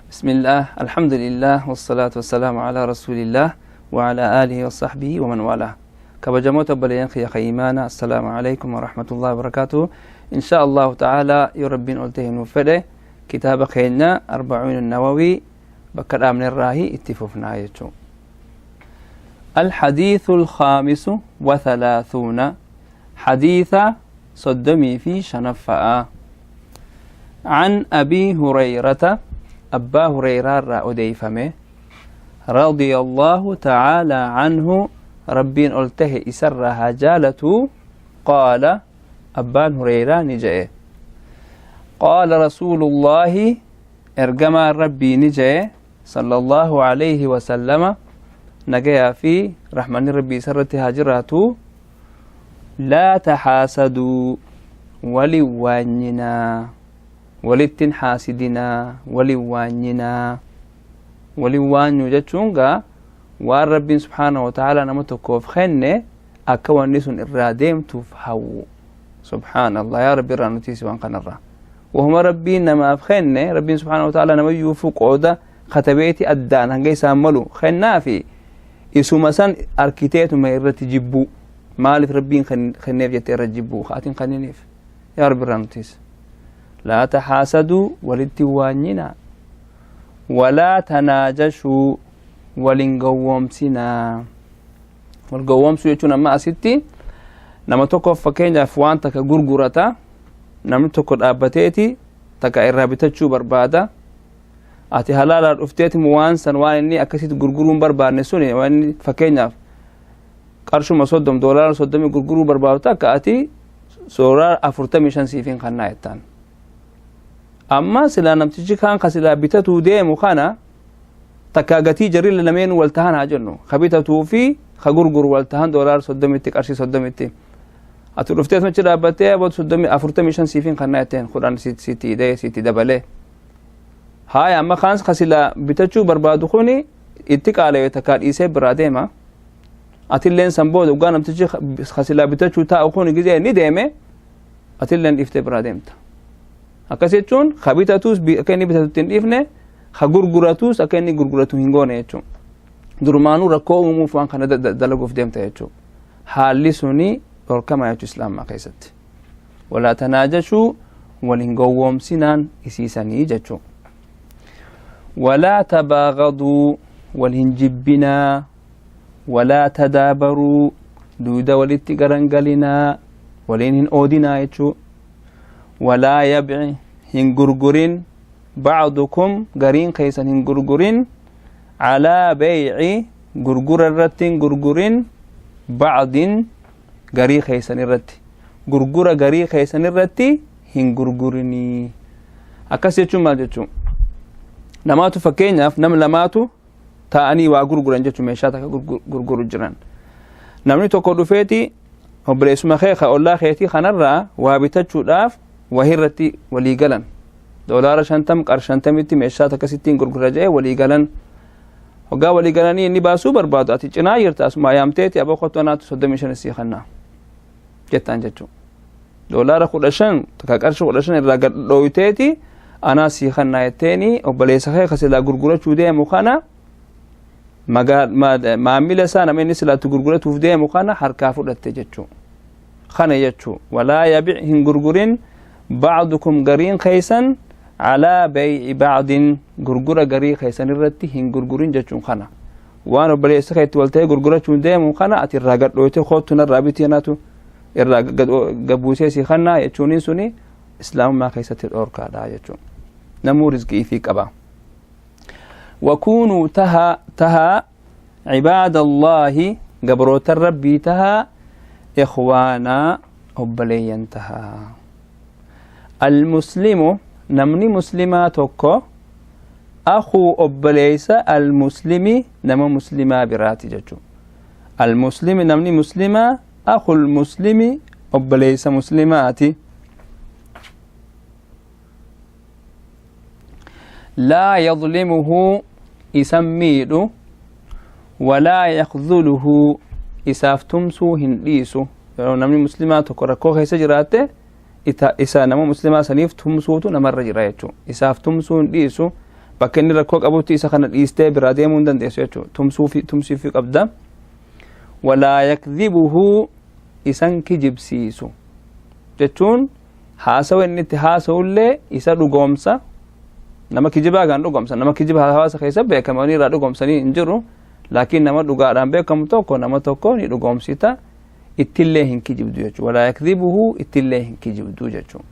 بسم الله، الحمد لله، والصلاة والسلام على رسول الله وعلى آله وصحبه ومن والاه. كبجموت بلين خي خيمانا، السلام عليكم ورحمة الله وبركاته. إن شاء الله تعالى يربين قلته نوفده كتاب خينا أربعون النووي بكر آمن الراهي اتفوفنا يجو. الحديث الخامس وثلاثون حديث صدمي في شنفاء. عن أبي هريرة، أبا هريرة رأوديفمه رضي الله تعالى عنه، ربين قلته إسرها جالته، قال أبا هريرة نجأ قال رسول الله إرجما ربي نجأ صلى الله عليه وسلم نجأ في رحمن ربي سرتها جراته: لا تحاسدوا ولواننا ولتن حاسدنا ولواننا ولوانيو جتشونغا waan rabbiin subhaanahu wa ta'ala nama tokkoof kenne akka wanni sun irraa deemtuuf hawwu. Subhaanallah, yaa rabbi irraa nutiisi waan kanarraa. Wahuma rabbiin namaaf kenne, rabbiin subhaanahu wa ta'ala namayyuufu qooda katabeeti addaan hanga isaan malu kennaafi isuma san arkiteetuma irratti jibbuu, maaliif rabbiin kenneef jettee irra jibbuu haatiin kenniniif. Yaa rabbi irraa nutiisi. Laa taxaasaduu, walitti waanyinaa. Walaa tanaajashuu, walin gowwoomsinaa. Wal gowwoomsuu jechuun amma asitti nama tokkoof fakkeenyaaf waan takka gurgurata, namni tokko dhaabbateeti takka irraa bitachuu barbaada. Ati halaalaa dhufteeti waan san, waan inni akkasitti gurguruu hin barbaanne suni, waan inni fakkeenyaaf qarshuma 30, $30 gurguruu barbaadu takka, ati $45 siifin kannaa jettaan. Amma silaa namtichi kaan ka silaa bitatuu deemu kana takka gatii jarri lameen wal tahan haa jennu, ka bitatuu fi ka gurguru wal tahan $30tti, qarshii 30tti. Ati dhuftee achi dhaabbattee aboota 45 siifin kannaa jetteen, 10 sitti hidhee sitti dabalee. Haaya, amma kaan ka silaa bitachuu barbaadu kuni itti qaala'e takkaa dhiisee biraa deema. Atilleen san booda dhugaa namtichi ka silaa bitachuu taa'u kuni gizee ni deeme, atilleen dhiiftee biraa deemta. Akkas jechuun ka bitatuus akka inni bitatutti hin dhiifne, ka gurguratuus akka inni gurguratu hin goone jechuun. Durumaanuu rakkoo uumuuf waan kana dalaguuf deemta jechuun. Haalli suni dhorkama jechuu islaamaa keessatti. Walaa tanaajashuu, waliin gowwoomsinaan isiisanii jechuun. Walaa tabaagaduu, wal hin jibbinaa. Walaa tadaabaruu, duuda walitti garangalinaa, waliin hin oodinaa jechuu. Walaa yabci, hin gurgurin, bacdukum, gariin keeysan hin gurgurin, calaa beyci, gurgura irratti hin gurgurin, bacdin, garii keeysan irratti, gurgura garii keeysan irratti hin gurgurinii. Akkas jechuun maal jechuu? Namaatu fakkeenyaaf nam lamaatu taa'anii waa gurguran jechuu, meeshaa takka gurguru jiran. Namni tokko dhufeeti obboleessuma kee ka ollaa keetii kanarraa waa bitachuudhaaf wahirratti walii galan. $50 50tti meeshaa takkasittiin gurgura jedhee walii galan. Hoggaa walii galanii inni baasuu barbaadu, ati cinaa jirta, asuma yaamteeti aboo kottu anaatu 35 sii kannaa jettaan jechuu. $15 takka qarshii 15 irraa gad dhooyteeti anaa sii kannaa jetteeni obboleessa kee ka silaa gurgurachuu deemu kana, maamila isaa nama inni silaatti gurguratuuf deemu kana harkaa fudhatte jechuu. Kana jechuu walaa yabic, hin gurgurin, bacdukum, gariin keeysan, calaa bayci bacdin, gurgura garii keeysan irratti hin gurgurin jechuun kana. Waan obboleessa keetti wal ta'ee gurgurachuun deemu kana ati irraa gad dhooyte koottu narraa bitii anaatu irraa gabbuusee sii kannaa jechuuniin suni islaamummaa keessatti dhoorkaadha jechuun. Namuu rizqii fi qaba. وكونوا تها تها عباد الله، قبروت الربي تها، إخوانا، أبليا تها. المسلم، نمني مسلمة توكو، أخو، أبليس، المسلم، نما مسلمة براتي ججو. المسلم، نمني مسلمة، أخو المسلم، أبليس مسلماتي. لا يظلمه، إسميدو، ولا يخذله، إساف تمسو هنديسو. Namni muslimaa tokko rakkoo keessa jiraatte isa nama muslimaa saniif tumsuutu namarra jira jechuudha. Isaaf tumsuu hin dhiisu. Bakka inni rakkoo qabutti isa kana dhiistee biraa deemuu hin dandeessu jechuudha. Tumsuufi qabda. Walaa yakdhibuhu, isan kijibsiisu jechuun haasawa inni itti haasawullee isa dhugoomsa. Nama kijibaa kan dhugoomsa, nama kijiba hawaasa keessa beekamu inni irraa dhugoomsanii hin jiru, laakiin nama dhugaadhaan beekamu tokko, nama tokko ni dhugoomsita, ittillee hin kijibdu jechuudha. Walaa yakdhibuhu, ittillee hin kijibdu jechuudha.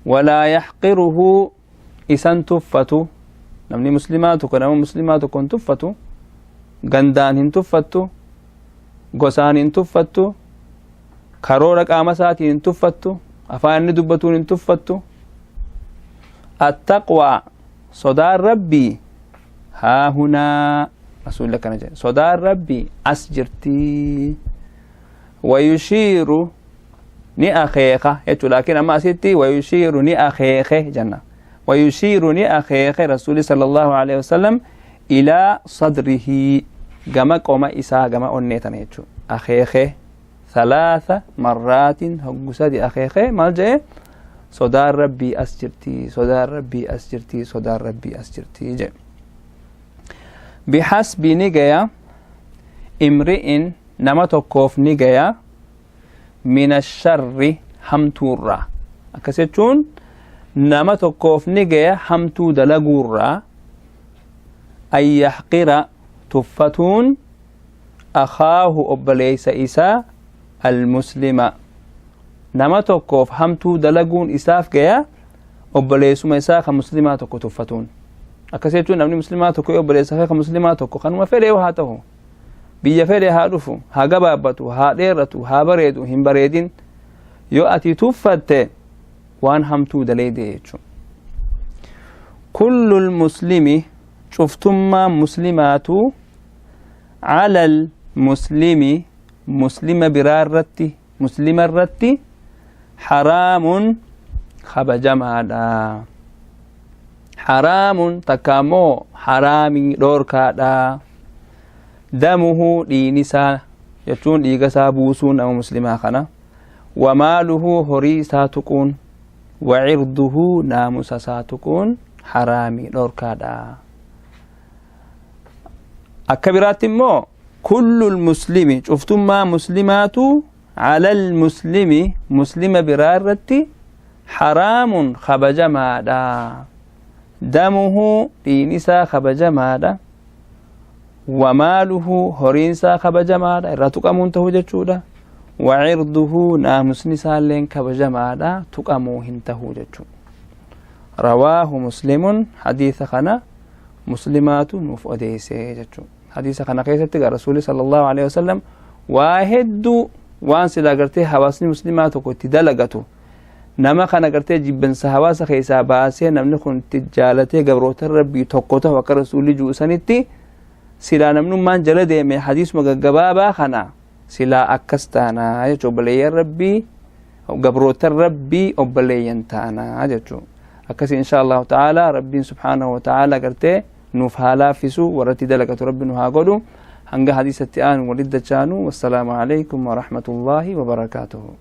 Walaa yaxqiruhu, isan tuffatu. Namni muslimaa tokko nama muslimaa tokko hin tuffatu. Gandaan hin tuffattu, gosaan hin tuffattu, karoora qaama isaatiin hin tuffattu, afaan inni dubbatuun hin tuffattu. Attaqwaa, sodaan Rabbii, haa hunaa, Rasuulli akkana jedhe, sodaan Rabbii as jirtii. Wayushiiru, ni akeeka jechuudha, laakiin amma asitti wayushiiru, ni akeeke jenna. Wayushiiru, ni akeeke Rasuuli sallallahu alaihi wasallam, ilaa sadrihi, gama qoma isaa, gama onnee tana jechuudha. Akeeke thalaatha marraatin, hoggu sadi akeeke. Maal jedhe? Sodaan Rabbii as jirti, sodaan Rabbii as jirti, sodaan Rabbii as jirti jedhe. Bixasbi, ni gaya, imri'in, nama tokkoof ni gaya, min asharri, hamtuurraa. Akkas jechuun nama tokkoof ni gaya hamtuu dalaguurraa, an yaxqira, tuffatuun, akhaahu, obboleeysa isaa, almuslima. Nama tokkoof hamtuu dalaguun isaaf gaya obboleessuma isaa kan muslimaa tokko tuffatuun. Akkas jechuun namni muslimaa tokko yoo obboleessa kan muslimaa tokko, kanuma fedhe haa ta'u, biyya fedhe haa dhufu, haa gabaabbatu, haa dheeratu, haa bareedu, hin bareedin, yoo ati tuffatte waan hamtuu daleeyde jechuudha. Kullu muslimi, cuftummaa muslimaatu, calal muslimi, muslima biraarratti, muslima irratti, haraamun, kabajamaadha. Haraamun takka ammoo haraamii, dhoorkaadha. Damuhu, dhiinisaa jechuun dhiiga isaa buusuun nama muslimaa kana, wamaaluhu, horii isaa tuquun, wacirduhu, naamusa isaa tuquun haraamii, dhoorkaadha. Akka biraatti immoo kullu muslimi, cuftummaa muslimaatu, cala almuslimi, muslima biraa irratti, haraamun, kabajamaadha. Damuhu, dhiinisaa kabajamaadha, wamaaluhu, horiinsaa kabajamaadha, irraa tuqamuun ta'uu jechuudha, wacirduhu, naamusni isaalleen kabajamaadha, tuqamuu hin tahuu jechuudha. Rawaahu Muslimun, hadiisa kana Muslimaatu nuuf odeeyse jechuudha. Hadiisa kana keessatti gaa Rasuuli sallallahu alaihi wasallam waa hedduu waan silaa gartee hawaasni muslimaa tokko itti dalagatu, nama kana gartee jibbansa hawaasa keessaa baasee namni kun itti jaalatee gabroota Rabbii tokko ta'u akka Rasuulli juusanitti silaa namnummaan jala deeme hadiisuma gaggabaabaa kana silaa akkas taanaa jechuudha. Obboleeyyan Rabbii, gabroota Rabbii obboleeyyan taanaa jechuudha. Akkasi insha Allahu ta'ala Rabbiin subhaanahu wa ta'ala gartee nuuf haa laaffisu, warratti dalagatu Rabbi nu haa godhu. Hanga hadiisatti aanu walitti dachaanu, wassalaamu alaykum warahmatullaahi wabarakaatuhu.